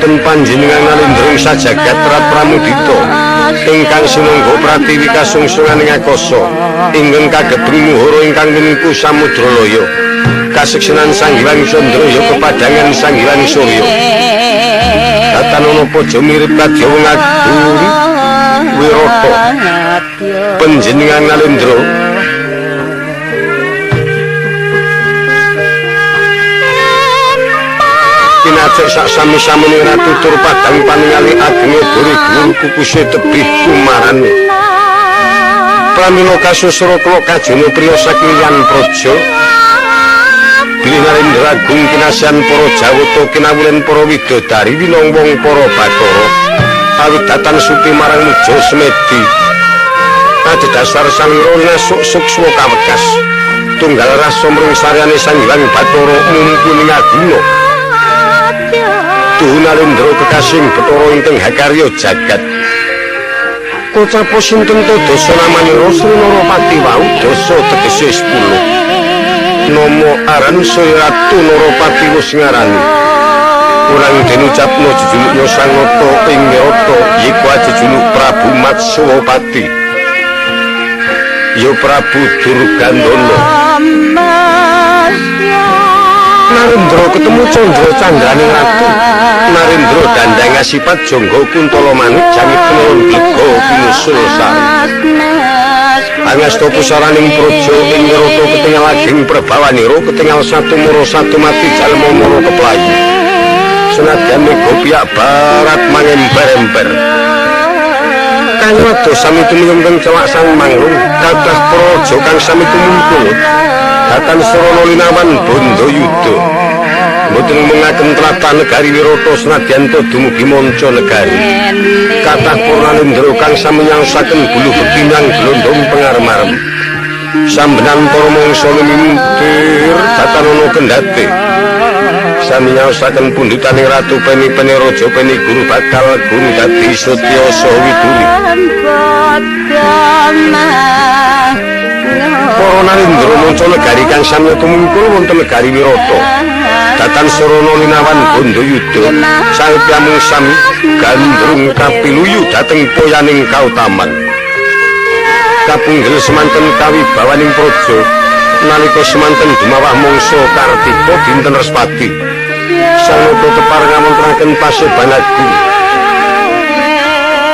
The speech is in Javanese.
wonten panjenengan Nalendra ing sajagat Rat Pramudita ingkang sinungga pratiwi kasungsunganing akasa ingkang kagebeng muhara ingkang minengku samudra laya kaseksenan Sang Hyang Candra ya kepadangan Sang Hyang Surya. Katanana paja mirip kadya wong agung Wirata panjenengan Nalendra. Kinacek sak sami-samine ratu tur padang paningali agenge buri dhuwur kukuse tebih kumarane. Pramila kasusra kula kajana priya saking Yan Praja. Bilih Narendra Agung kinasihan para Jawata kinawulen para widodari winongwong para bathara awit datan supi marang muja semedi. Adhedhasar salira nasuk suksma kawekas tunggal rasa mring saryane Sang Hyang Bathara mumpuni ngaguna. Tuhu Narendra kekasih Bathara ingkang hakarya jagat. Kocapa sinten to dasa namanira Sri Narapati wau dasa tegese 10. Nama aran Sri Ratu Narapati wis ngarani. Kurang den ucapna jejuluknya Sang Nata ing Wirata yiku jejuluk Prabu Matswapati. Ya Prabu Durgandana. Narendra ketemu Candra Candraning Ratu. Narendra dandang asipat jangga kuntala manik jangit penelon blega pinusul sari. Angasta pusaraning praja ing Wirata ketingal ageng prabawanira ketingal satu mara satu mati jalma mara keplayu. Senadyan mega piyak barat mangemper-emper. Kang ado sami tumiyeng celak sang manglung kathah praja kang sami tumungkul. Datan sarana linawan Bandayuda. Mboten mengaken tlatah negari Wirata senadyan ta dumugi manca negari. Kathah para Narendra kang sami nyaosaken buluh bekti nyang glondong pengarem-arem. Sambenan para mangsa lumintir datanana kendhate. Sami nyaosaken pundhutaning Ratu Peni Peni Raja Peni Guru bakal guru dadi Satya saha Widuri. Para Narendra manca negari kang sami tumungkul wonten negari Wirata. Datan sarana linawan Bandayuda sang piyamung sami gandrung kapiluyu dhateng poyaning kautaman. Kapunggel semanten kawibawaning praja nalika semanten dumawah mangsa Kartika dinten Respati. Sang Nata tepar ngawontenaken paseban agung.